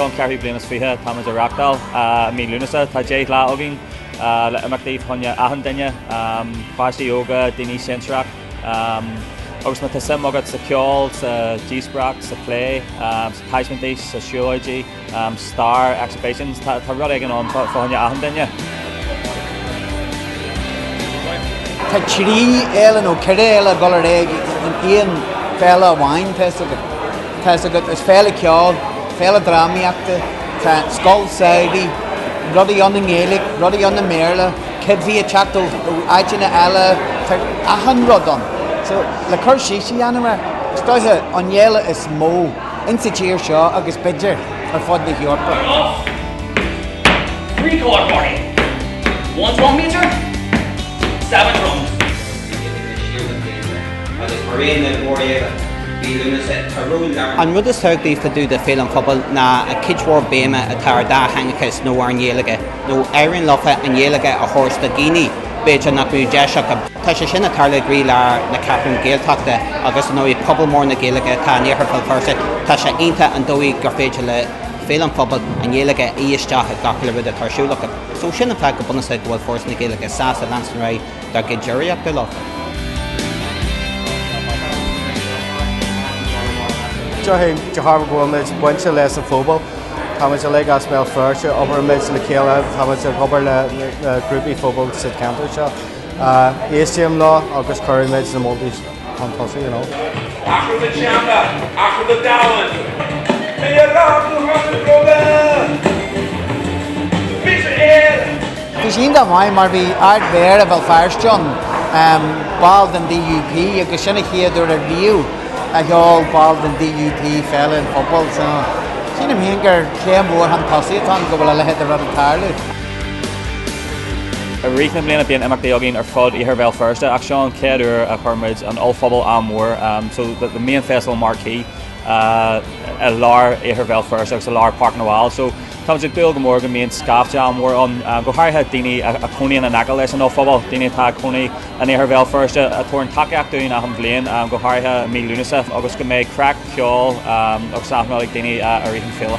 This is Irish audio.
Seo an ceathrú bliain is 20 táimid á reachtáil i mí Lúnasa. Tá 10 lá againn le imeachtaí fá choinne achan duine, páistí óga, daoine sinsearach. Agus má tá suim agat sa cheol, sa díospóireacht, sa phlé, sa taispeántais, sa siúlóidí, stair, exhibitions, tá rud éigin ann fá choinne achan duine. Tá trí fhéile nó ceithre fhéile ag dul ar aghaidh in aon féile amháin, tá fhios agat. Tá fhios agat, is féile ceoil, féile drámaíochta, tá scoil samhraidh, rudaí ann i nGaeilge, rudaí ann i mBéarla, cibí ag teacht ó áiteanna eile, tá achan rud ann. So, le cur síos a dhéanamh air, is dóiche an fhéile is mó insa tír seo agus b'fhéidir ar fud na hEorpa. Three-colour party. One drum major, seven drums. An rud is tábhachtaí fá dtaobh de Féile an Phobail ná an chuid mhór béime atá ar dátheangachas nó ar an nGaeilge, nó éiríonn leofa an Ghaeilge a thabhairt do dhaoine b'fhéidir nach mbeadh deis acu. Tá sé sin ag tarlú i gcroílár na Ceathrún Gaeltachta agus ar ndóigh pobal mór na Gaeilge atá in Iarthar Bhéal Feirste. Tá sé iontach an dóigh gur féidir le Féile an Phobail an Ghaeilge a fhí isteach i gach uile rud atá ar siúl acu. So sin an fáth go bunúsach go bhfuil Foras na Gaeilge sásta leanstan ar aghaidh dá gcuid urraíochta leo. Déarfainn de thairbhe go bhfuil muid bainte leis an phobal, táimid uilig as Béal Feirste, oibrímid le chéile, táimid ag obair le grúpaí phobail sa cheantar seo. Éistím leo agus cuirimid na moltaí chun tosaigh, you know. Athrú do teanga, athrú do domhan. Mé a rá go raibh na bróga. Mise Éire. Bhí sé iontach maith mar bhí Ard-Mhéara Bhéal Feirste ann, ball den DUP, agus sin an chéad uair ariamh a sheol ball den DUP Féile an Phobail. So, sílim féin gur céim mhór chun tosaigh atá ann go bhfuil a leithéid de rud ag tarlú. I rith na bliana bíonn imeachtaí againn ar fud Iarthar Bhéal Feirste ach seo an chéad uair a chuir muid an ollphuball an-mhór, so the main festival marquee, i lár Iarthar Bhéal Feirste agus i lár Páirc na bhFál. So táimid ag dúil go mór go mbíonn scaifte an-mhór ann, go háirithe daoine a chónaíonn in aice leis an ollphuball, daoine atá ag cónaí in Iarthar Bhéal Feirste a thabharann tacaíocht dúinn achan bhliain, go háirithe i mí Lúnasa, agus go mbeidh craic, ceol agus achan rud ag daoine i rith an féile.